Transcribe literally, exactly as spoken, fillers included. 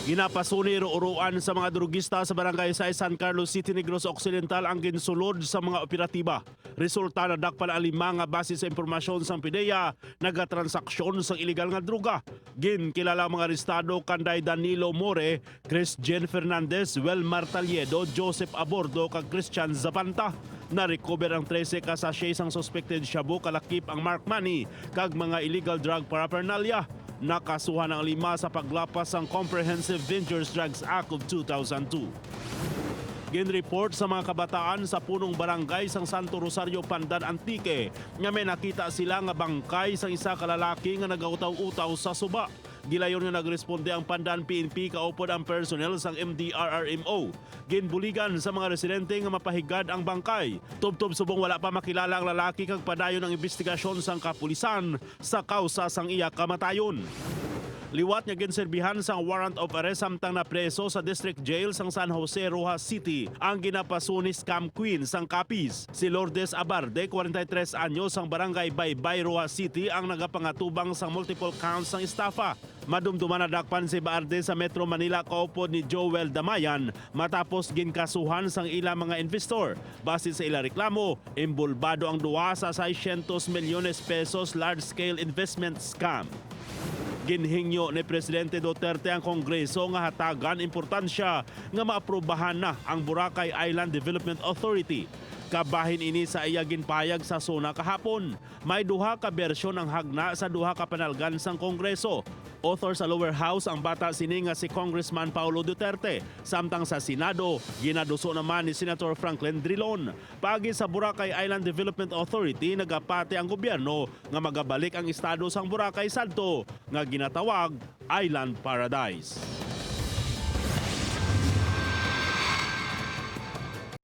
Ginapasuni ruo-ruan sa mga drugista sa Barangay Sais, San Carlos City, Negros Occidental ang ginsulod sa mga operatiba. Resulta, nadakpan ang lima nga base sa impormasyon sang PDEA nagatransaksyon sang iligal nga droga. Ginkilala ang mga arestado kanday Danilo More, Chris Jen Fernandez, Welmar Taliedo, Joseph Abordo, kag Christian Zapanta. Na-recover ang trese ka sachet sang suspected shabu, kalakip ang mark money, kag mga illegal drug paraphernalia. Nakasuhan ang lima sa paglapas sang Comprehensive Dangerous Drugs Act of two thousand two. Ginreport sa mga kabataan sa punong barangay sang Santo Rosario, Pandan, Antique, nga may nakita sila nga bangkay sang isa ka lalaki nga nagautaw-utaw sa suba. Gilayon nga nagresponde ang Pandan P N P kaupod ang personnel sang M D R R M O. Ginbuligan sa mga residente nga mapahigad ang bangkay. Tubtob subong wala pa makilala ang lalaki kag padayon ang imbestigasyon sang kapulisan sa kawsa sang iya kamatayon. Liwat nga ginserbihan sang warrant of arrest samtang napreso sa District Jail sang San Jose, Roxas City ang ginapasuni scam queen sang Capiz. Si Lourdes Abarde, forty-three anyos, sang Barangay Baybay, Roxas City, ang nagapangatubang sang multiple counts sang estafa. Madumduman nadakpan si Abarde sa Metro Manila kaupod ni Joel Damayan matapos ginkasuhan sang ila mga investor. Base sa ila reklamo, imbulbado ang duha sa seiscientos milyones pesos large-scale investment scam. Ginhingyo ni Presidente Duterte ang Kongreso nga hatagan importansya nga maaprubahan na ang Boracay Island Development Authority. Kabahin ini sa iya ginpahayag sa SONA kahapon. May duha ka bersyon ang hagna sa duha ka panalgan sang Kongreso. Author sa lower house ang bata sini nga si Congressman Paulo Duterte, samtang sa Senado, ginaduso naman ni Senator Franklin Drilon. Paagi sa Boracay Island Development Authority, nagapati ang gobyerno nga magabalik ang estado sang Boracay sadto nga ginatawag Island Paradise.